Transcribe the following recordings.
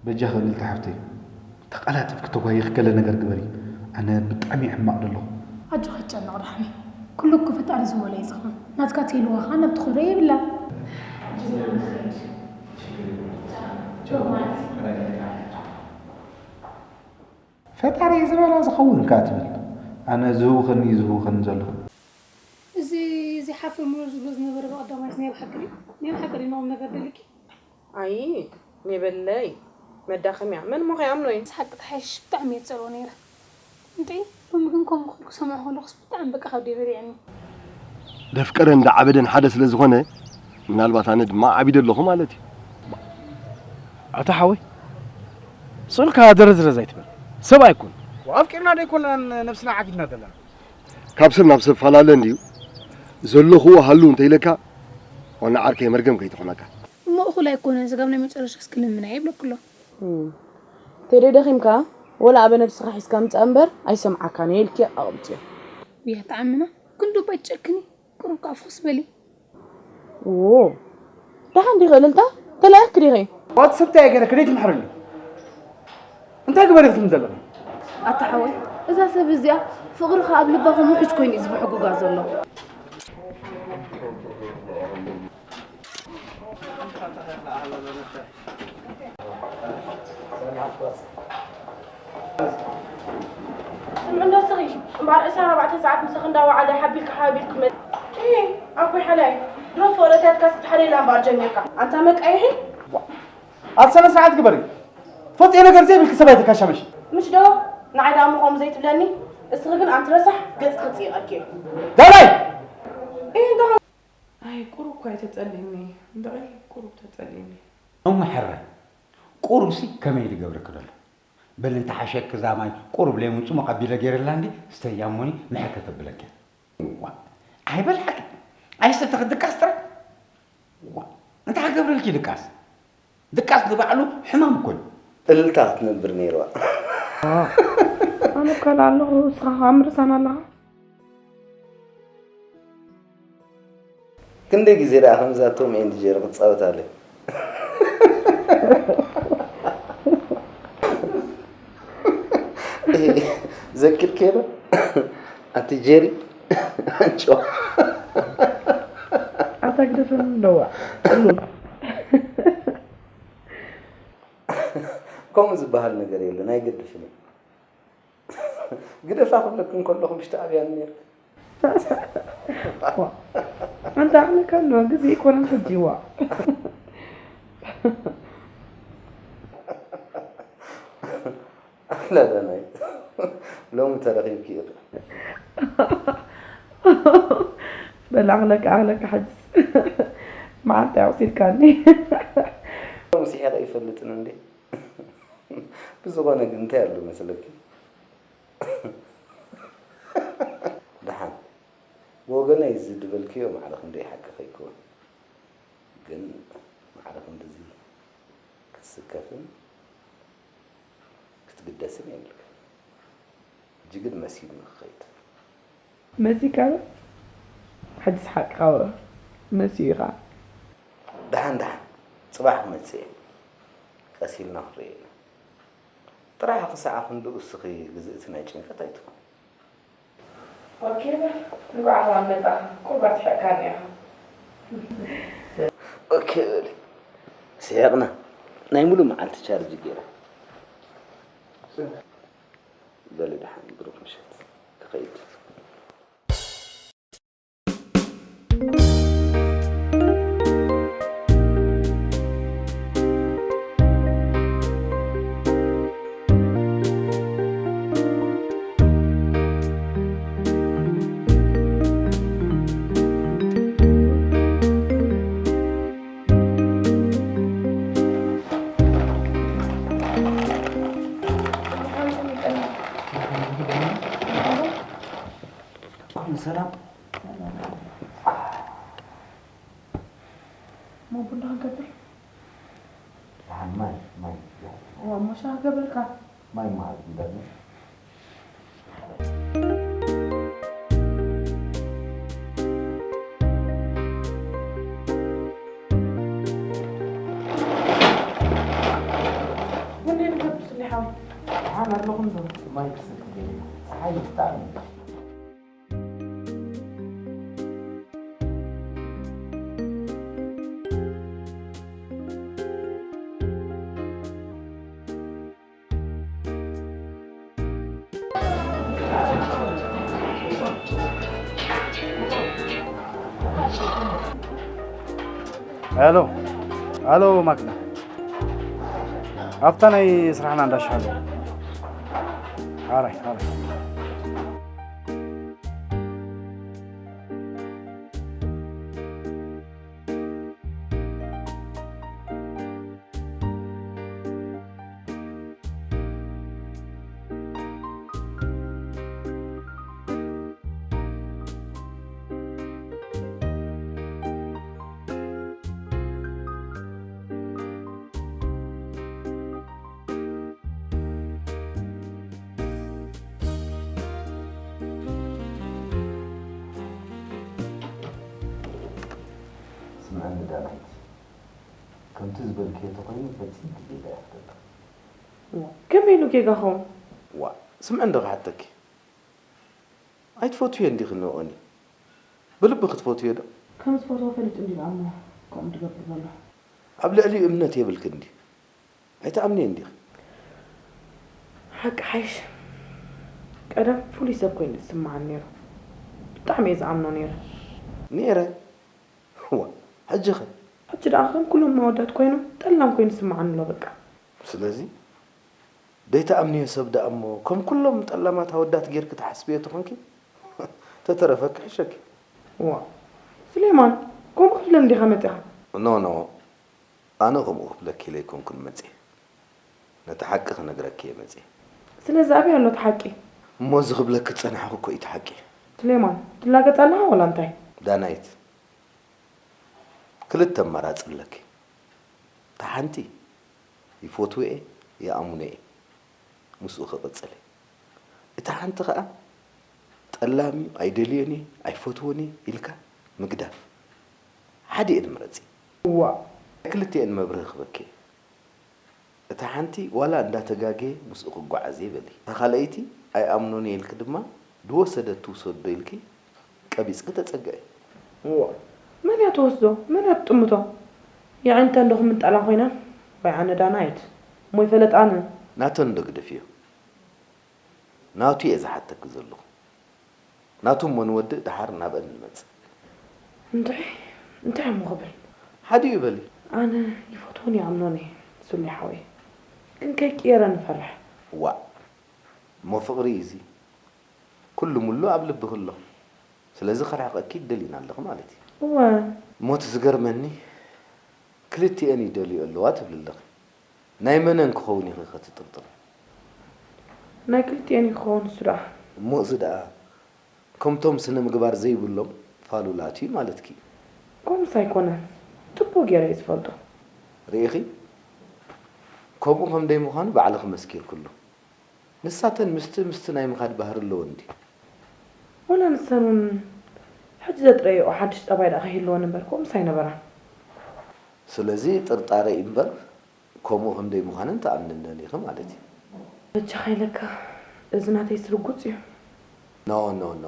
በጃኺ እልልታ ሓፍተይ፣ ተቓላጢፍኪ ተጓይኺ ገለ ነገር ግበሪ። ኣነ ብጣዕሚ እየ ሕማቕ ዘለኹ። ኣጆኻ ኣይትጨነቕ ዳሕሚ። ኩሉ እኮ ፈጣሪ ዝበሎ እዩ ዝኸውን። ናትካ ተይልዋ ኸዓ ናብ ትኸዶ የብላን። ፈጣሪ ዝበሎ ዝኸውን ከኣ ትብል። ኣነ ዝህውኸኒ እዩ ዝህውኸኒ ዘሎ። እዚ፣ እዚ ሓፍ እምሩ ዝብሎ ዝነበረ ብቐዳማይስ ናይ ብሓቂ ድዩ? ናይ ብሓቂ ድዩ ንቑም ነገር ደሊኪ? ኣይ፣ ሜበለይ፣ መዳኸምያ። መን እሞ ከይኣምኖ እዩ? ምስ ሓቂ ተሓይሽሽ ብጣዕሚ እየ ዝጸልኦ ነይረ። እንጥዒ፣ ሎሚ ግን ከምኡ ክብል ክሰምዖ ከለኹስ ብጣዕሚ በቃ ከብደይ በሊዐኒ። ደፍቀረን ደዓበደን ሓደ ስለ ዝኾነ፣ ምናልባት ኣነ ድማ ዓቢደ ኣለኹ ማለት እዩ። ኣታ ሓወይ፣ ስቕ ኢልካ ደረዝረዝ ኣይትበል። ሰብ ኣይኮን። ኣፍቂርና ዶ ኣይኮናን ነብስና ዓጊትና ዘለና? ካብ ሰብ ናብ ሰብ ፈላለ እንድዩ። ዘለኹዎ ሃሉ እንተኢለካ፣ ዋና ዓርከይ መርገም ከይትኾነካ። እሞ እኹል ኣይኮነን፣ ስጋብ ናይ መጨረሻ እስኪ ልምና ይብለኩ ኣሎ። እም። ቴዲ ደኺምካ፣ ወላ ኣበ ነብስኻ ሒዝካ ምጻእ እምበር ኣይሰምዓካን እየ ኢልኪ ኣቕብጽዮ። ብያ ተዓምና፣ ክንዱ ባይጨክኒ፣ ቁሩብ ከኣ ፍኹስ በሊ። ዎ፣ ደሓን ዲኺ እልልታ? ተላኢኽኪ ዲኺ? ዋት ሰብ እንታይ ገይረኪ ደይ ትምሕርኒ? እንታይ ግበሪ ክትብሊ ዘለኺ? ኣታ ሓወይ፣ እዛ ሰብ እዚኣ ፍቕሪ ከኣ ኣብ ልባ ከም ውሑጅ ኮይኑ እዩ ዝብሕጉጋ ዘሎ። ስምዒ እንዶ ስኺ፣ እምበኣር ዕስራን ኣርባዕተን ሰዓት ምሳኺ እንዳወዓለ ሓቢልካ ሓቢልኩ መ-፣ እ፣ ኣቦይ ሓላይ፣ ድሮ ፍቕሪ እትያትካስ ክትሓልየላ እምበኣር ጀሚርካ። ኣንታ መቃይሒ። ኣብ ስነ ስርዓት ግበሪ። ትፈልጥዮ ነገር ዘይብልኪ ሰብ ኣይተካሻምሽ። ምሽ ዶ? ንዓይ ደኣ እሞ ከምኡ ዘይትብለኒ? እስኺ ግን ኣንቲ ረሳሕ ገጽ ክጽይቐኪ እየ። ዳላይ! እ፣ እንዶ ኣይ፣ ቁሩብ እኳ እዩ ተጸሊእኒ። እንድዒ፣ ቁሩብ ተጸሊእኒ። እሞ ሕራይ፣ ቁሩብሲ ከመይ ድገብረኪ ደሎ? በሊ እንተሓሸኪ እዛ ማይ ቁሩብ ሌሙን ጽሙቕ ኣቢለ ገይረላ እንዲ፣ ስተያ እሞኒ ምሕር ከተብለኪ። ዋ፣ ኣይበልዓኪ። ኣይሰተኺ ድቃስ ጥራይ። ዋ፣ እንታይ ክገብረልኪ ድቃስ? ድቃስ ንባዕሉ ሕማም እኮ እዩ። እልልታ ክትነብር ነይርዋ። ኣነ እኮ ኣለኹ፣ ንስኻ ኸኣ ምርሳን ኣለኻ። ክንደይ ግዜ ደኣ ከምዛ ቶም ኤንድ ጀሪ ክትጻወት ኣለይ? ዘኪርክዮ ዶ? ኣቲ ጀሪ፣ ኣንጭዋ። ኣታ ግደፈኒ ኣለዋ። ጽሉል። ከምኡ ዝበሃል ነገር የለን፣ ኣይገድፍን እዩ። ግደፋ ክብለኪ እንከለኹ ምሽ ትኣብያኒ ነይርኪ። ዋ፣ ኣንታ ኣኽለካ ኣለዋ፣ ግዜ ኣይኮነን ሕጂ፣ ዋ። ኣላ ዳናይት፣ ሎሚ ተረኺብኪ ኢኺ። በል ኣኽለካ፣ ኣኽለካ፣ ሕጅስ መዓልቲ ኣቑሲልካኒ። ሎሚ ስሒቐ ኣይፈልጥን እንዴ? ብዝኾነ ግን እንታይ ኣሎ መስለኪ? ደሓን፣ ብወገነይ እዚ ዝበልክዮ ማዕረ ክንደይ ሓቂ ከይከውን፣ ግን ማዕረ ክንድዚ ክትስከፍን ክትግደስን የብልክን። ሕጂ ግን መሲሉኒ ክኸይድ። መሲካ ዶ? ሕጂስ ሓቅኻ በል። መሲኡ ኢኻ። ደሓን ደሓን፣ ጽባሕ ክመጽእ እየ። ቀስ ኢልና ክንርእዮ ኢና። ጥራሕ ክሳዕ ክንድኡ እስኺ ግዝእቲ ናይ ጭንቀት ኣይትኹን። ኦኬ በል፣ እንኳዕ ሰላም መጻኻ። ቁሩብ ኣስሒቕካኒ ኢኻ። ኦኬ በሊ። ስሒቕና። ናይ ሙሉእ መዓልቲ ቻርጅ ገይረ። በሊ ደሓን፣ ብሩኽ ምሸት። ክኸይድ። ኩሉ ሰላም። እሞ ቡና ክንገብር? ደሓን ማይ፣ ማይ። እዋ፣ እሞ ሻሂ ገበርካ? ማይ መሃዝ እንዳለ። ኣለኹም ዶ? ማይ ክሰቲ ደልየ። ጸሓይ ብጣዕሚ እዩ። ሄሎ፣ ሄሎ ማክዳ፣ ኣብታ ናይ ስራሕና እንዳሻሃለ። ኣራይ፣ ኣራይ። ስምዐኒ ዳናይት፣ ከምቲ ዝበልክዮ ተኾይኑ ፈጺምኪ ጌጋ ኢኺ ዘለኺ። ዋ፣ ከመይ ኢሉ ጌጋ ኸውን? ዋ፣ ስምዐኒ ዶ ክሓተኪ? ኣይትፈትውዮን ዲኺ ንኦኒ? ብልቢ ክትፈትውዮ ዶ? ከም ዝፈትዎ ፈሊጡ እንድዩ እሞ ከምኡ ዝገብር ዘሎ። ኣብ ልዕሊኡ እምነት የብልክን ድዩ? ኣይትኣምንዮን ዲኺ? ሓቂ ሓይሽ፣ ቀደም ፍሉይ ሰብ ኮይኑ ዝስምዓኒ ነይሩ። ብጣዕሚ እየ ዝኣምኖ ነይረ። ነይረ? እዋ፣ ሕጂ ኸ? ሕጂ ደኣ ከም ኩሎም ኣወዳት ኮይኑ ጠላም ኮይኑ ይስምዓኒ ኣሎ በቃ። ስለዚ ደይትኣምንዮ ሰብ ደኣ እሞ ከም ኩሎም ጠላማት ኣወዳት ጌርኪ ትሓስብዮ ተኾንኪ ተተረፈ ክሕሸኪ። እዋ፣ ስሌማን፣ ከምኡ ክትብለኒ ዲኻ መጺኻ? ኖ፣ ኖ፣ ኣነ ከምኡ ክብለኪ ኢለ ኣይኮንኩን መጽየ። ነቲ ሓቂ ክነግረኪ እየ መጽየ። ስለዚ ኣበይ ኣሎ እቲ ሓቂ? እሞ እዚ ክብለኪ ዝጸናሕኩ እኮ እዩ እቲ ሓቂ። ስሌማን፣ ትላገጽ ኣለኻ ዋላ እንታይ? ዳናይት፣ ክልተ ኣማራጺ ኣለኪ። እታ ሓንቲ፣ ይፈትዎ እየ፣ ይኣምኖ እየ፣ ምስኡ ክቕጽል እየ። እታ ሓንቲ ኸኣ፣ ጠላም እዩ፣ ኣይደልዮን እየ፣ ኣይፈትዎን እየ ኢልካ ምግዳፍ። ሓዲኤን ምረጺ። እዋእ። ክልቲኤን መብርሂ ክህበኪ እየ። እታ ሓንቲ ዋላ እንዳተጋገየ ምስኡ ክጓዓዝ እየ በሊ። እታ ካልኣይቲ ኣይኣምኖን እየ ኢልኪ ድማ ዝወሰደት ትውሰዶ ኢልኪ ቀቢጽኪ ተጸገዒ። እዋ፣ መን እያ ትወስዶ? መን እያ ትጥምቶ? የዒንተን ዶ ክምንጠላ ኮይነን? ወይ ኣነ ዳናይት? እሞ ይፈለጣኒ። ናተን ዶ ግደፍዮ? ናቱ እየ ዝሓተኪ ዘለኹ። ናቱ እሞ ንወድእ ደሓር ናብአን ንመጽእ። እንታይ? እንታይ እሞ ክብል? ሓዲኡ በሊ። ኣነ ይፈትዎን ይኣምኖን እየ፣ ሱሌ ሓወይ። ግን ከይቅየረኒ እፈርሕ። ዋእ፣ እሞ ፍቕሪ እዩ እዚ። ኩሉ ሙሉ ኣብ ልብኺ ኣሎ። ስለዚ ክርሕቐኪ ደሊና ኣለኺ ማለት እዩ። እወ። እሞ እቲ ዝገርመኒ፣ ክልቲኤን ይደልዮ ኣለዋ ትብሊ ኣለኺ። ናይ መነን ክኸውን ኢኺ ከ ትጥርጥሪ? ናይ ክልቲኤን እዩ ክኸውን እሱ ደኣ። እሞ እዚ ደኣ፣ ከምቶም ስነ ምግባር ዘይብሎም ፋሉላት እዩ ማለትኪ እዩ። ከምኡስ ኣይኮነን። ጽቡቕ ገይረ እየ ዝፈልጦ። ርኢኺ? ከምኡ ከም ደይምዃኑ ባዕልኺ መስኪርክሉ። ንሳተን ምስቲ ምስቲ ናይ ምኻድ ባህሪ ኣለወን ድዩ? ወላ ንሰን እውን ሕጂ ዘጥረየኦ ሓድሽ ጠባይ ደኣ ከይህልወን እምበር፣ ከምኡስ ኣይነበራን። ስለዚ ጥርጣረ እዩ እምበር፣ ከምኡ ከም ደይምዃነን ትኣምንነን ኢኺ ማለት እዩ። በጃኻ ኢለካ፣ እዚ ናተይስ ርጉጽ እዩ። ኖ፣ ኖ፣ ኖ።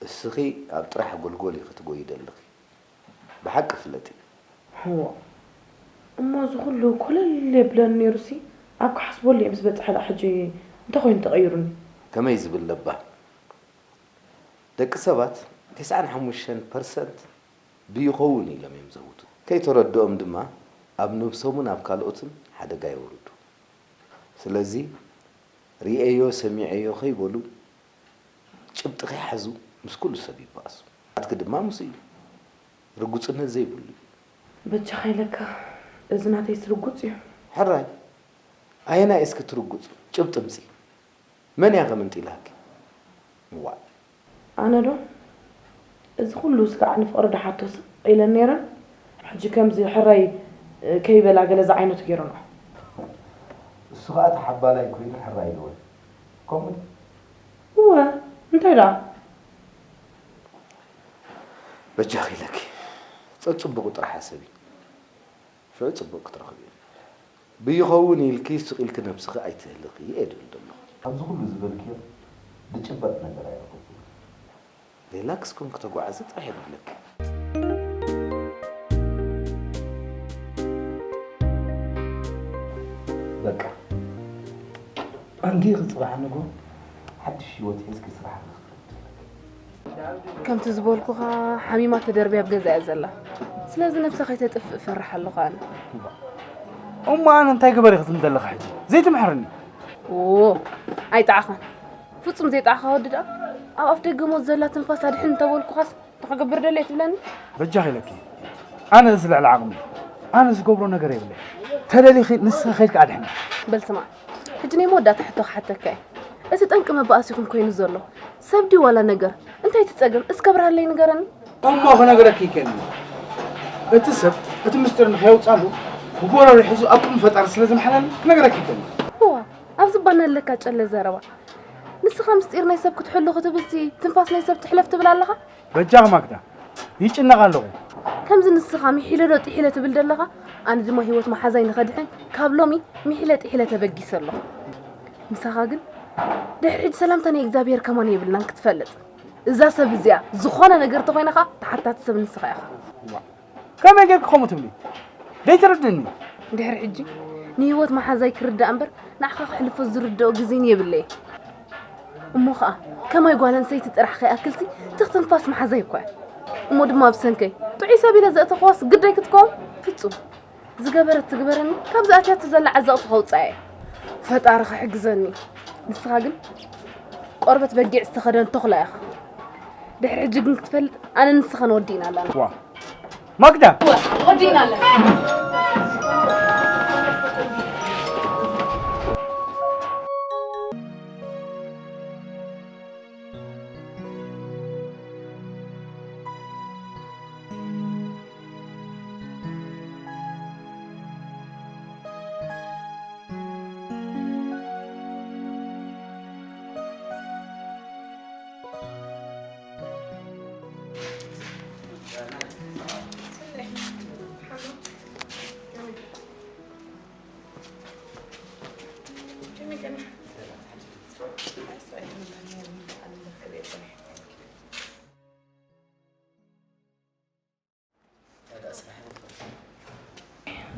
እስኺ ኣብ ጥራሕ ጎልጎል ኢኺ ትጎዪ ዘለኺ። ብሓቂ ፍለጢ። እዎ። እሞ እዚ ኩሉ ኮለል የብለኒ ነይሩሲ፣ ኣብ ክሓስበሉ እየ ምስ በጽሐ ደኣ ሕጂ እንታይ ኮይኑ ተቐይሩኒ? ከመይ ዝብል ለባም። ደቂ ሰባት ተስዓን ሓሙሽተን ፐርሰንት ብይኸውን ኢሎም እዮም ዘውቱ። ከይተረድኦም ድማ ኣብ ነብሶምን ኣብ ካልኦትን ሓደጋ የውርዱ። ስለዚ ርእየዮ ሰሚዐዮ ከይበሉ ጭብጢ ከይሓዙ ምስ ኩሉ ሰብ ይበኣሱ። ናትኪ ድማ ምስኡ እዩ። ርጉጽነት ዘይብሉ እዩ። በጃኻ ኢለካ፣ እዚ ናተይስ ርጉጽ እዩ። ሕራይ፣ ኣየናይ እስኪ ትርጉጽ? ጭብጢ ምጺ። መን እያ ከ መንጢላኪ? እዋእ። ኣነ ዶ? እዚ ኩሉ ስጋዕ ንፍቕሪ ድሓቶ ስቕ ኢለን ነይረን፣ ሕጂ ከምዚ ሕራይ ከይበላ ገለ ዝዓይነቱ ገይረንኦ። እሱ ኸኣ ተሓባላይ ኮይኑ ሕራይ ኢልወን። ከምኡ ድዩ? እወ፣ እንታይ ደኣ? በጃኺ ኢለኪ፣ ጸጽብቑ ጥራሕ ሓሰቢ። ሽዑ ጽቡቕ ክትረኽቢ። ብይኸውን ኢልኪ ስቕ ኢልኪ ነብስኺ ኣይትህልኺ እየ ድብል ዘለኹ። ኣብዚ ኩሉ ዝበልክዮ ዝጭበጥ ነገር ኣይረኸብኩን። ሪላክስ ኮንክ ተጓዓዚ ጥራሕ የብለክ። በቃ ኣንጊ ክጽባሕ ንጎ ሓድሽ ህይወት ሒዝኪ ስራሕ ንኽትከፍቲ። ከምቲ ዝበልኩኻ ሓሚማ ተደርብያ ኣብ ገዛ እያ ዘላ። ስለዚ ነብሳ ከይተጥፍእ እፈርሕ ኣለኹ ኣነ። እሞ ኣነ እንታይ ግበር ኢኺ ትብሊ ዘለኺ ሕጂ? ዘይትምሕርኒ። ኦ፣ ኣይጠዓኻን። ፍጹም ዘይጠዓኻ ወዲ ደኣ ኣብ ኣፍ ደገ ሞት ዘላ ትንፋስ ኣድሕን እንተበልኩኻስ እንታይ ክገብር ደልየ ትብለኒ? በጃኺ ኢለኪ። ኣነ እዚ ልዕሊ ዓቕሚ። ኣነ ዝገብሮ ነገር የብለይ። ተደሊኺ ንስኺ ከይድኪ ኣድሕኒ። በል ስማዕ፣ ሕጂ ናይ መወዳእታ ሕቶ ክሓተካ እየ። እቲ ጠንቂ መባኣሲኹም ኮይኑ ዘሎ ሰብ ድዩ ዋላ ነገር? እንታይ እቲ ጸገም? እስከ ብርሃለይ ንገረኒ። እሞ ክነግረኪ ይከኒ። እቲ ሰብ እቲ ምስጢር ንኸየውጻሉ ብጎረሮ ሒዙ ኣብ ቅድሚ ፈጣሪ ስለ ዝምሓለኒ ክነግረኪ ይከኒ። እዋ፣ ኣብዚ ባና ኣለካ ጨለ ዘረባ። ንስኻ ምስጢር ናይ ሰብ ክትሕሉ ክትብልሲ ትንፋስ ናይ ሰብ ትሕለፍ ትብል ኣለኻ? በጃኺ ማክዳ፣ ይጭነቕ ኣለኹ። ከምዚ ንስኻ ሚሒለ ዶ ጥሒለ ትብል ዘለኻ፣ ኣነ ድማ ህይወት መሓዛይ ንኸድሕን ካብ ሎሚ ሚሒለ ጥሒለ ተበጊሰ ኣለኹ። ምሳኻ ግን ድሕሪ ሕጂ ሰላምታ ናይ እግዚኣብሔር ከማን የብልናን ክትፈልጥ። እዛ ሰብ እዚኣ ዝኾነ ነገር ተኾይና ኸኣ ተሓታቲ ሰብ ንስኻ ኢኻ። ከመይ ጌርኪ ከምኡ ትብሊ? ደይትርድእኒ። ድሕሪ ሕጂ ንህይወት መሓዛይ ክርዳእ እምበር ንዓኻ ከሕልፎ ዝርድኦ ግዜን የብለይን። እሞ ኸኣ ከማይ ጓል ኣንስተይቲ ጥራሕ ከይኣክልሲ ትኽ ትንፋስ መሓዛይ እኳ እያ። እሞ ድማ ብሰንከይ ጥዑይ ሰብ ኢለ ዘእተኽዋስ ግዳይ ክትከውን ፍጹም። ዝገበረት ትግበረኒ፣ ካብዚ ኣትያቶ ዘላ ዓዘቕቲ ከውጽኣ እየ። ፈጣሪ ክሕግዘኒ። ንስኻ ግን ቆርበት በጊዕ ዝተኸደን ተኹላ ኢኻ። ድሕሪ ሕጂ ግን ክትፈልጥ ኣነ ንስኻን ወዲእና ኣለና። ዋ ማግዳ! ወዲእና ኣለና።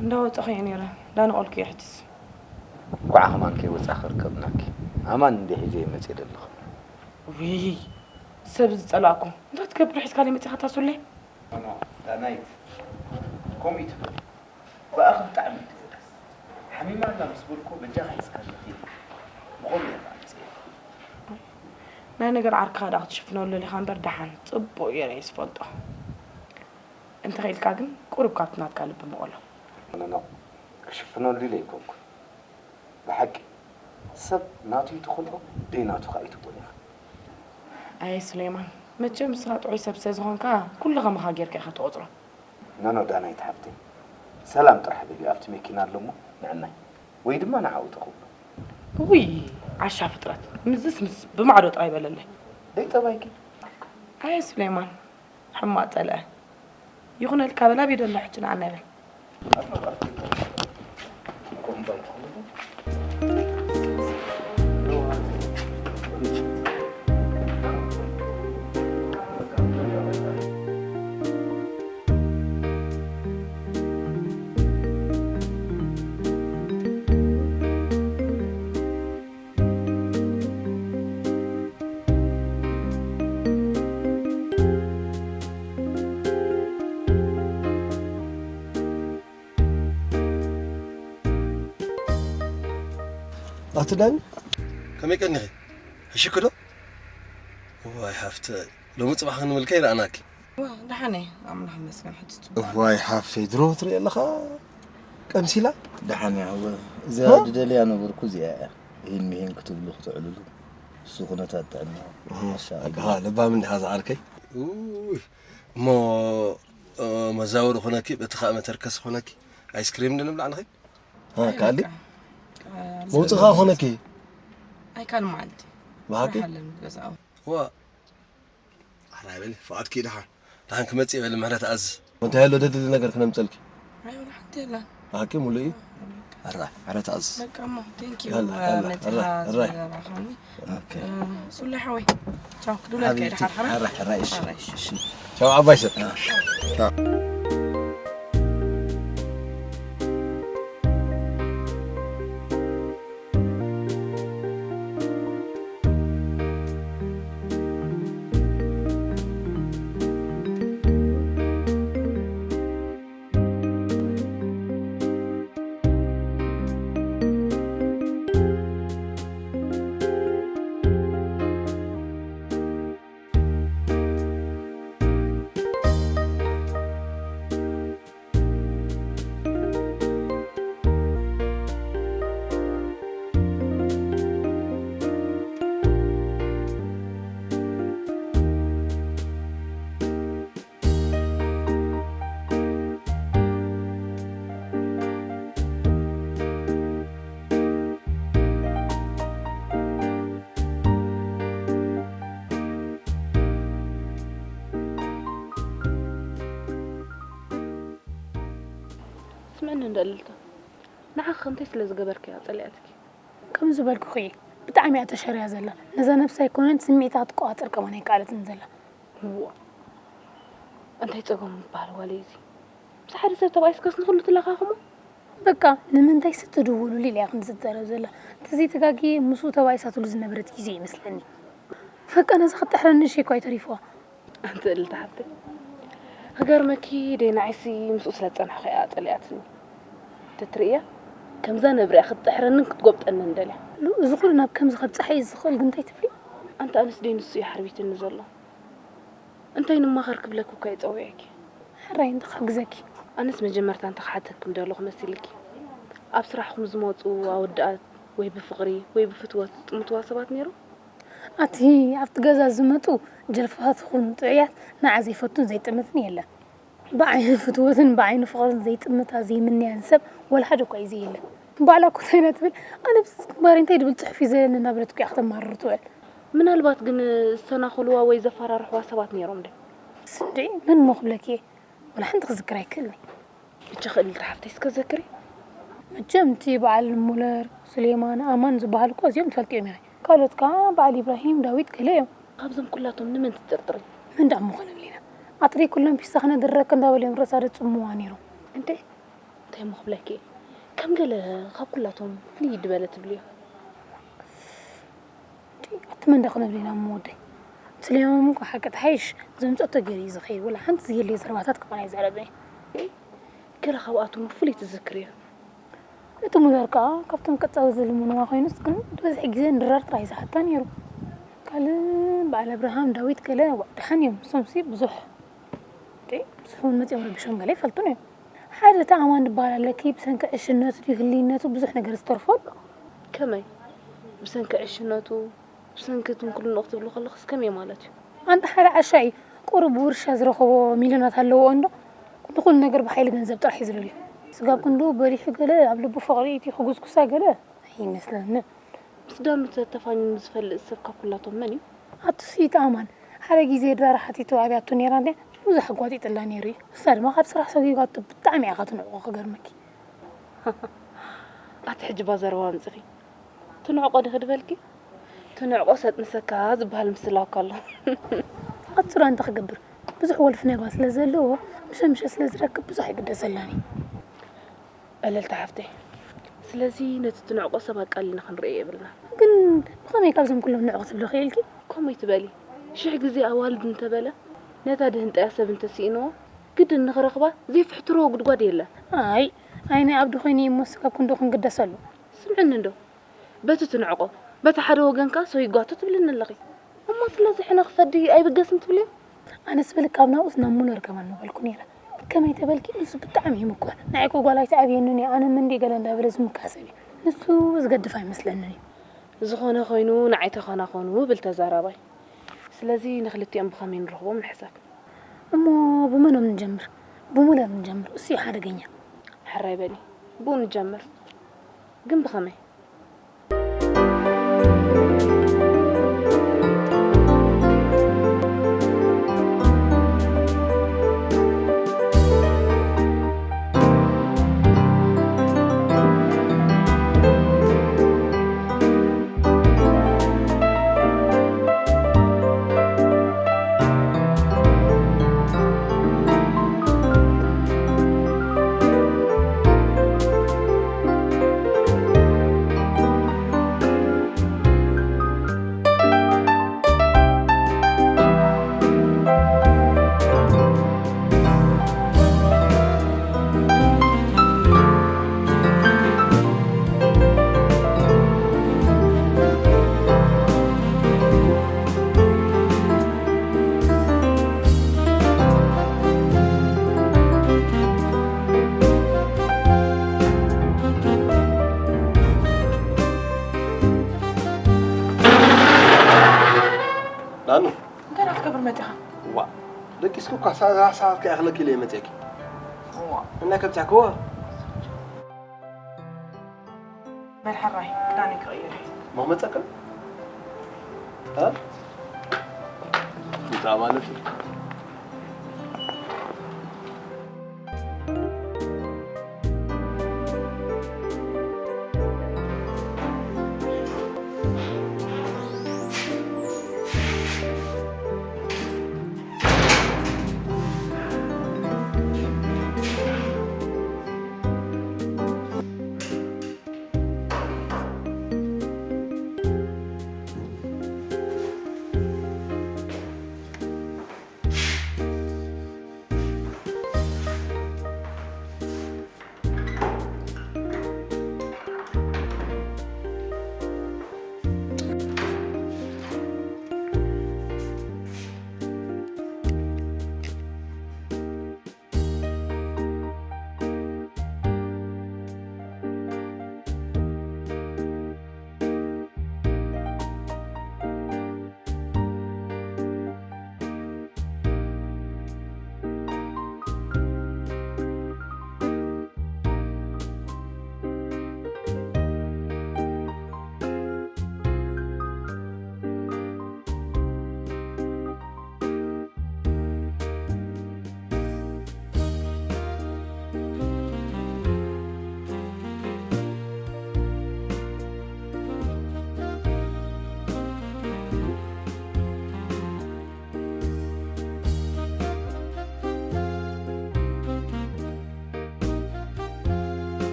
እንዳወጻኹ እየ ነይረ፣ እንዳነቐልኩ እየ ሕጅስ። እንኳዕ ከማን ከይወጻኺ ርከብናኪ። ኣማን እንደ ሒዘ መጽእ ዘለኹ። ውይ፣ ሰብ ዝጸላእኩ። እንታይ ትገብር ሒዝካለይ መጺኻ ታሱለይ? ኖ፣ ኖ፣ ዳናይት፣ ከምኡ ይትበል። ብኣኺ ብጣዕሚ እዩ ትገርም። ሓሚማ ኣላ ምስ በልኩ በጃኻ ሒዝካ ኣለኺ። ብኸምኡ እየ ከዓ ኣምፅኤ። ናይ ነገር ዓርክኻ ደኣ ክትሽፍነሉ ደሊኻ እምበር ደሓን ጽቡቕ ገይረ እየ ዝፈልጦ። እንተኽኢልካ ግን ቁሩብ ካብቲ ናትካ ልቢ ምቐሎ። ኖ፣ ኖ፣ ክሽፍነሉ ኢለ ኣይኮንኩን። ብሓቂ ሰብ ናቱ ይትኽልኦ ደይ ናቱ ከዓ ይትክል ኢኻ። ኣየ ሱሌማን፣ መቸም ንስኻ ጥዑይ ሰብ ስለ ዝኾንካ ኩሉ ከማኻ ጌርካ ኢኻ ትቖጽሮ። ኖ ኖ ዳናይት ሓፍተይ፣ ሰላም ጥራሕ በሊ ኣብቲ መኪና ኣሎ እሞ ንዕናይ ወይ ድማ ንዓኡ ተኽብሎ። ውይ ዓሻ ፍጥረት፣ ምስዝስ ምስ ብማዕዶ ጥራይ በለለይ። ደይ ጠባይኪ። ኣየ ሱሌማን፣ ሕማቕ ጸልአ። ይኹነልካ በል፣ ኣበይ ደሎ ሕጂ ንዓና ይበል። ኣቲ ዳኒ፣ ከመይ ቀኒኺ? ሕሽኪ ዶ? እዋይ ሃፍተይ፣ ሎሚ ጽባሕ ክንብልከ ይረኣናኪ። ዋ፣ ደሓን እየ፣ ኣምላኽ ይመስገን፣ ሕጂ ጽቡቕ። እዋይ ሓፍተይ፣ ድሮ ትርኢ ኣለኻ ቀምሲላ? ደሓን እያ፣ እወ፣ እዚኣ እ? ድደልያ ነበርኩ፣ እዚኣ እያ። ይህን ምሂን ክትብሉ ክትዕልሉ፣ እሱ ኩነታት ጥዕና፣ እ፣ ማሻ ኣላህ። ኣጋሃ፣ ለባም እንዲኻ ዝዓርከይ። ኡይ፣ እሞ፣ እ፣ መዛወሪ ኾነኪ፣ በቲ ኸኣ መተርከሲ ኾነኪ፣ ኣይስክሪም ዶ ንብላዕ ንኸይድ? እ፣ ካሊ? በቃ። መውፅኻ ኾነኪ? ኣይካል መዓልቲ። ብሓቂ? ስራሕ ኣለኒ ገዛ፣ ኣዎ። ዋ፣ ኣራይ በሊ፣ ፍቓድኪ ደሓን። ደሓን ክመጽእ በሊ፣ ምሕረት ኣዝ። እንታይ ኣሎ ደድሊ ነገር ክነምጸልኪ? ኣይ፣ ወላ ሓንቲ የላን። ብሓቂ ሙሉእ እዩ? በቃ፣ ሕራይ፣ ሕራይ ተኣዝዝ። በቃ እሞ፣ thank you፣ ያላ፣ ያላ፣ መጺኻ ሕራይ፣ ሕራይ። ዘራራኻኒ። ኦኬ። ሱለ ሓወይ፣ ቻው፣ ክድውለልካ እየ ሓቢብቲ፣ ድሓር፣ ሕራይ? ሕራይ፣ ሕራይ፣ እሺ፣ ሕራይ። እሺ። ቻው፣ ዓባይ ሰብ። ቻው። ስምዕኒ እንዶ እልልታ፣ ንዓኺ ከምታይ ስለ ዝገበርክያ ጸሊኣትኪ? ከም ዝበልኩኺ ብጣዕሚ እያ ተሸርያ ዘላ። ነዛ ነብሳ ኣይኮነን ስምዒታ ክትቆጻጸር ከማን ኣይከኣለትን ዘላ። እዋ፣ እንታይ ጸገሙ ምባል ዋለ እዚ? ምስ ሓደ ሰብ ተባኢስካስ ንኹሉ ትለኻኽሞ? በቃ ንምንታይ ስትድውሉሉ ኢላ እያ ክንዲ ትዛረብ ዘላ። እንተዘይተጋግየ ምስኡ ተባኢሳትሉ ዝነበረት ግዜ ይመስለኒ። በቃ ነዛ ክትጥሕረኒ እሺ እኳ ኣይተሪፍዋ። ኣንቲ እልልታ ሓብተይ፣ ክገርመኪ ደይ ንዓይሲ ምስኡ ስለ ዝጸናሕኩ እያ ጸሊኣትኒ። ተትርእያ ከምዛ ነብሪ እያ ክትጥሕረንን ክትጎብጠንን ደልያ። ሉ- እዚ ኩሉ ናብ ከምዚ ከብጽሓ እዩ ዝኽእል ግን እንታይ ትብሊ? ኣንቲ ኣንስ ደይ ንሱ እዩ ሓርቢትኒ ዘሎ። እንታይ ንማኸር ክብለኪ እኳ እየ ጸዊዐኪ። ሕራይ እንተ ክሕግዘኪ። ኣነስ መጀመርታ እንተ ክሓተኪ ምደለኹ መሲልኪ። ኣብ ስራሕኹም ዝመጹ ኣወዳኣት ወይ ብፍቕሪ ወይ ብፍትወት ዝጥምትዋ ሰባት ነይሮም? ኣቲ ኣብቲ ገዛ ዝመጹ ጀልፋት ይኹን ጥዑያት ንዓ ዘይፈቱን ዘይጥምትን የለን። ብዓይኒ ፍትወትን ብዓይኒ ፍቕርን ዘይጥምታ ዘይምንያን ሰብ ወላ ሓደ እኳ እዩ ዘየለ። ባዕላ እኮ እንታይ ኢና ትብል? ኣነ ብስ ግንባረይ እንታይ ድብል ጽሑፍ እዩ ዘለኒ እናበለት እኮ እያ ክተማርር ትውዕል። ምናልባት ግን ዝሰናኸልዋ ወይ ዘፈራርሕዋ ሰባት ነይሮም ዶ? ስንድዒ መን እሞ ክብለኪ እየ? ወላ ሓንቲ ክዝክር ኣይክእልን እየ። ብቻ ክእልልቲ ሓፍተይ እስከ ዘክሪ። መቸም እቲ በዓል ሙለር፣ ሱሌማን፣ ኣማን ዝበሃል እኮ እዚኦም ትፈልጥዮም ኢኺ። ካልኦት ከዓ በዓል ኢብራሂም፣ ዳዊት ገለ እዮም። ካብዞም ኩላቶም ንመን ትጥርጥሪ? መን ደኣ እሞ ክነብል ኢና? ኣጥሪ ኩለን ፒሳ ክነድረክ እንዳበሉ እዮም ርእሳ ደጽምዋ ነይሮም። እንዴ? እንታይ እሞ ክብለኪ እየ? ከም ገለ ካብ ኩላቶም ፍልይ ድበለ ትብልዮ? ኣቲ መን ደኣ ክነብል ኢና እሞ ወደይ? ስሌማን እኮ ሓቂ ተሓይሽ ዘምጸቶ ገይሩ እዩ ዝኸይድ። ወላ ሓንቲ ዘየለየ ዘረባታት ከማን ኣይዛረብን እዩ። ገለ ካብኣቶም ብፍሉይ ትዝክርዮ? እቲ ሙለር ከኣ ካብቶም ቀጻውት ዝልምንዋ ኮይኑስ ግን ዝበዝሕ ግዜ ንድራር ጥራይ ዝሓታ ነይሩ። ካልእ በዓል ኣብርሃም ዳዊት ገለ ዋእ ደሓን እዮም። ንሶምሲ ብዙሕ እንዴ ብዙሕ እውን መጺኦም ረቢሾም ገለ ይፈልጡን እዮም። ሓደ እቲ ኣማን ዝበሃል ኣለኪ ብሰንኪ ዕሽነቱ ድዩ ህልይነቱ ብዙሕ ነገር ዝተርፎ ኣሎ። ከመይ? ብሰንኪ ዕሽነቱ፣ ብሰንኪ ትንኩልንኡ ክትብሊ ከለኽስ ከመይ ማለት እዩ? ኣንታ ሓደ ዓሻ እዩ። ቁሩብ ብውርሻ ዝረኸቦ ሚልዮናት ኣለዎ እንዶ ንኹሉ ነገር ብሓይሊ ገንዘብ ጥራሕ እዩ ዝደልዮ። ስጋብ ክንድኡ በሊሑ ገለ ኣብ ልቡ ፍቕሪ ኢትዩ ክጉስጉሳ ገለ ኣይመስለንን። ምስ ዳኑ ተተፋኒኑ ዝፈልጥ ሰብ ካብ ኩላቶም መን እዩ? ኣቱስ ኢቲ ኣማን ሓደ ግዜ ድራር ሓቲቱ ኣብያቱ ነይራ እንድያ ብዙሕ ኣጓጢጥላ ነይሩ እዩ። ንሳ ድማ ካብ ስራሕ ሰጒጓቶ ብጣዕሚ እያ ትንዕቆ ክገርመኪ። ኣቲ ሕጂ እባ ዘረባ ኣምጺኺ። ትንዕቆ ዲኺ ድበልኪ? ትንዕቆ ሰጥንሰካ ዝበሃል ምስላ እኮ ኣሎ። ኣቱራ እንታይ ክገብር ብዙሕ ወልፊ ናይባ ስለ ዘለዎ ምሸ ምሸ ስለ ዝረክብ ብዙሕ ኣይግደሰላን እዩ። እልልታ ሓፍተይ፣ ስለዚ ነቲ ትንዕቆ ሰብ ኣቃሊልና ክንርእዮ የብልና። ግን ብኸመይ ካብዞም ኩሎም ንዕቑ ትብሊ ክኢልኪ? ከምኡ ኣይትበሊ። ሽሕ ግዜ ኣዋልድ እንተበለ ነታ ድህንጠያ ሰብ እንተስኢንዎ ግድን ንኽረኽባ ዘይፍሕትርዎ ጉድጓድ የለን። ኣይ ኣይ ናይ ኣብዲ ኮይኑ እሞ ስጋብ ክንድኡ ክንግደሰሉ። ስምዕኒ እንዶ በቲ ትንዕቆ በቲ ሓደ ወገን ከኣ ሰው ይጓቶ ትብልኒ ኣለኺ። እሞ ስለዚ ሕነ ክፈዲ ኣይብገስን ትብልዮ? ኣነስ በሊ ካብ ናብኡስ ናብ ሙለር ከማን ምበልኩ ነይረ። ከመይ ተበልኪ ንሱ ብጣዕሚ እዩ ምኩሕ። ንዓይ እኮ ጓል ኣይትኣብየንን እያ ኣነ ምንዲ ገለ እንዳበለ ዝምካሕ ሰብ እዩ። ንሱ ዝገድፍ ኣይመስለንን እዩ። ዝኾነ ኮይኑ ንዓይ ተኸናኸኑ ብል ተዛራባይ። ስለዚ ንኽልቲኦም ብኸመይ ንረኽቦም ንሕሰብ። እሞ ብመኖም ንጀምር? ብሙለር ንጀምር። እሱ እዩ ሓደገኛ። ሕራይ በሊ ብኡ ንጀምር። ግን ብኸመይ? እንታይ ክትገብር መፂኻ? ዋ ደቂስኪ እኳ ሳሳ ክትክእለኪ ኢለ መፅእኪ። እዋ እና ከብፃክዎ በል ሕራይ ክዳነይ ክቕይር እየ። መመፀክን? እ? እንታይ ማለት እዩ?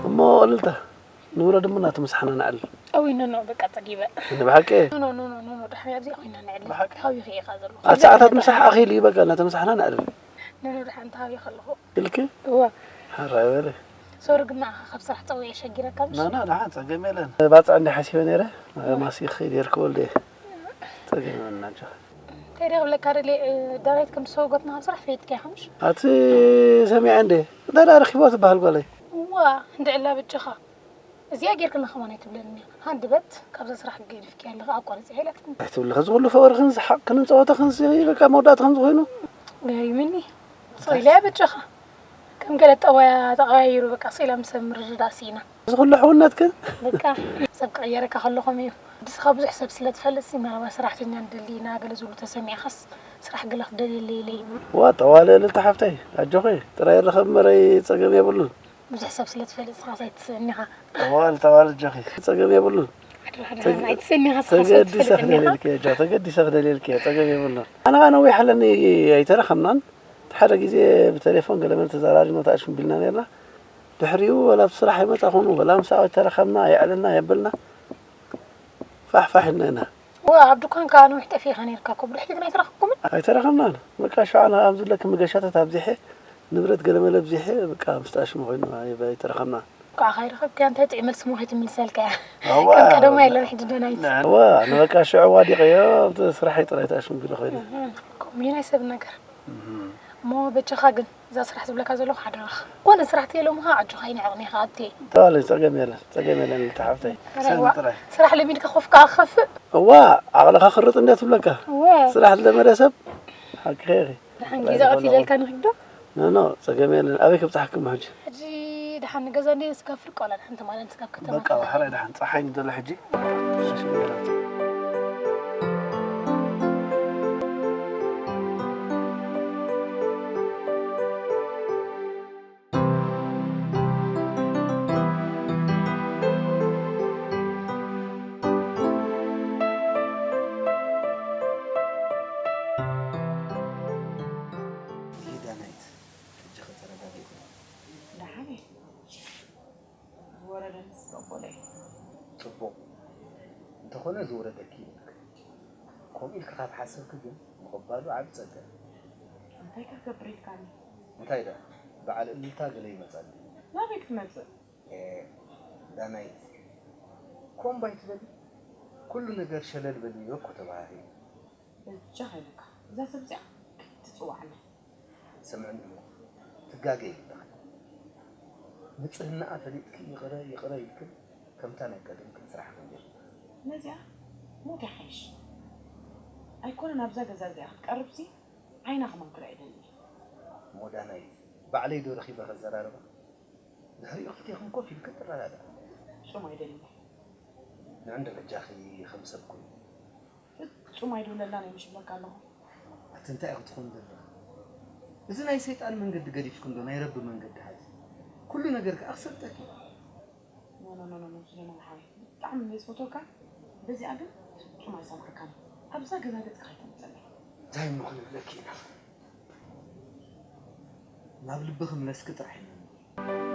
እሞ እልልታ ንውረድ እሞ እናተመሳሕና ንዕልል። أوي نو نو بقى تجيبه. እንደ ብሓቂ نو نو نو نو نو دحنا يا بزي أوي نو نعلم. بحق. هاوي خي خازلو. ኣብ ሰዓታት ምሳሕ ኣኺሉ እዩ በቃ እናተመሳሕና ንዕልል نو نو دحنا أنت هاوي خلخو. ኢልኪ هو. ሓራይ በለ صور قمع خب صراحة طوي شقيرة كمش. ናና ደሓን ጸገም የለን። ባፅዕ እንዲ ሓሲበ ነይረ ማስክ ከይድ የርክበሉ ደ ጸገም የለን ናቸው تيري قبل كارلي داريت كم سوقتنا صراحة فيت كي خمش. ኣቲ ሰሚዐ እንደ እንታይ ደኣ ረኪቦ ትበሃል ጓለይ ዋ እንድዕላ ብጭኻ እዚኣ ጌርክና ከማን ኣይትብለኒ ሃንድ በት ካብዛ ስራሕ ገዲፍኪ ኣለኻ ኣቋርፂ ኢላትኒ ኣይትብልኺ እዚ ኩሉ ፈወርኽን ዝሓቕክንን ፀወታኽን በቃ መወዳእትኽን ዝኾይኑ ገሪምኒ ስቕ ኢለ ብጭኻ ከም ገለ ጠባያ ተቐያይሩ በቃ ስቕ ኢላ ምስ ሰብ ምርድዳእ ስኢና እዚ ኩሉ ሕውነትክን በቃ ሰብ ክቕየረካ ከለኹም እዩ ንስኻ ብዙሕ ሰብ ስለ ትፈልጥ ምናልባት ሰራሕተኛ ንደሊ ኢና ገለ ዝብሉ ተሰሚዕኻስ ስራሕ ገለ ክትደልየለይ ኢለ እዩ ዋ ጠዋለ እልልታ ሓፍተይ ኣጆኺ ጥራይ ርኸብ መረይ ፀገም የብሉን ብዙሕ ሰብ ስለ ትፈልጥ ንስኻስ ኣይትስእን ኢኻ ጠዋል ጠዋል ኣጆኺ ፀገም የብሉን ኣይትስእን ኢኻ ንስኻስ ኣይትፈልጥን ኢኻ ተገዲሰ ክደልየልኪ እየ ፀገም የብሉን ኣነ ከዓ ነዊሕ ኣለኒ ኣይተረኸብናን ሓደ ግዜ ብቴሌፎን ገለመለ ተዘራሪብና ተኣሽም ቢልና ነርና ድሕሪኡ ወላ ኣብ ስራሕ ኣይመፃኹን ወላ ምሳኡ ኣይተረኸብና ኣየዕለልና ኣየበልና ፋሕ ፋሕ ኢልና ኢና ዋ ኣብ ድኳን ከዓ ነዊሕ ጠፊእኻ ነርካ እኮ ብድሕሪ ግን ኣይተረኸብኩምን ኣይተረኸብናን በቃ ሸዓ ንኣም ዝብለኪ መገሻታት ኣብዚሐ ንብረት ገለመለ ኣብዚሐ በቃ ምስ ተኣሽሙ ኮይኑ ኣይተረኸብናን ከዓ ካይረኸብክያ እንታይ ጥዑይ መልሲ ሞ ከይትምልሰልካ እያ ከም ቀደማ የለን ሕጂ ደናይት ዋ ንበቃ ሽዑ ዋዲቀዮ ኣብቲ ስራሐይ ጥራይ ተኣሽሙ ቢለ ኮይነ ከምኡ ናይ ሰብ ነገር እሞ በጃኻ ግን እዛ ስራሕ ዝብለካ ዘለኹ ሓደራኻ። ኮነ ስራሕ ተየሎምኻ ኣጆኻ ይንዕቕኒ ኢኻ ኣቴ። ተባለ፣ ጸገም የለን፣ ጸገም የለን፣ ልታ ሓፍተይ። ኣረ፣ ሰኒ ዋ፣ ጥራይ። ስራሕ ለሚድካ ኮፍ ከኣ ክኸፍእ። እዋ፣ ዓቕልኻ ክርጥ እንድያ ትብለካ። እወ። ስራሕ ዝለመደ ሰብ ሓቅኺ ኢኺ። ደሓን ጥራይ ግዜ ዝኾነ ቀቲለልካ ንኺድ ዶ? ኖ፣ ኖ፣ ጸገም የለን። ኣበይ ከብጽሓክሞ ሕጂ? ሕጂ ደሓን ንገዛ እንድየ ስጋብ ፍርቂ ዋላ ደሓን ትማሊ ስጋብ ከተማ በቃ፣ ከይደ። ሕራይ ደሓን። ጸሓይ ንደሎ ሕጂ። ዳናይት፣ ሕጂ ኸ ተረጋጊእኩ ዶ? ደሓን እየ። ዝወረደንስ ይቕበሎ እየ። ጽቡቕ። እንተኾነ ዝወረደኪ ይብልክ። ከምኡ ኢልኪ ካብ ሓሰብኪ ግን ምቕባሉ ዓቢ ጸጋ እዩ። እንታይ ከ ክገብር ኢልካኒ? እንታይ ደኣ፣ በዓል እልልታ ገለ ይመጻ ኣሎ። ናበይ ክትመጽእ? ኤ፣ ዳናይት፣ ኮምባ ኣይትበሊ። ኩሉ ነገር ሸለል በልዮ እኮ ተባሃሂሉ። በጃኻ ኢለካ፣ እዛ ሰብ እዚኣ ከይትጽውዓለይ። ስምዕኒ እሞ፣ ትጋገይ ኣለኺ። ንጽህናኣ ፈሊጥኪ ይቕረ ይቕረ ኢልክን ከምታ ናይ ቀደምክን ስራሕክን ጀምሪ። ነዚኣ ሞት ይሓይሽ። ኣይኮነን ኣብዛ ገዛ እዚኣ ክትቀርብሲ ዓይና ከማን ክርኣ ኣይደልን እየ። እሞ ዳናይት፣ ባዕለይ ዶ ረኺበ ከዘራርባ? ድሕሪኡ ክልቴኽን ኮፍ ኢልክን ትረዳድኣ። ፍጹም ኣይደልን እየ። ንዕንዶ በጃኺ ከም ሰብ ኩኒ። ፍጹም ኣይድውለላን እየ ምሽ እብለካ ኣለኹ። ኣቲ እንታይ ኢኺ ትኾኒ ዘለኺ? እዚ ናይ ሰይጣን መንገዲ ገዲፍኪ እንዶ ናይ ረቢ መንገዲ ሓዚ። ኩሉ ነገር ከኣ ክሰልጠኪ። ኖ ኖ ኖ ኖ ኖ፣ ሱሌማን ሓወይ፣ ብጣዕሚ እየ ዝፈትወካ። በዚኣ ግን ፍጹም ኣይሰምዓካን። ኣብዛ ገዛ ገጽካ ኣይተምጸለይ። እንታይ እሞ ክንብለኪ ኢና? ናብ ልብኺ ምለስኪ ጥራሕ ኢልና ንብል።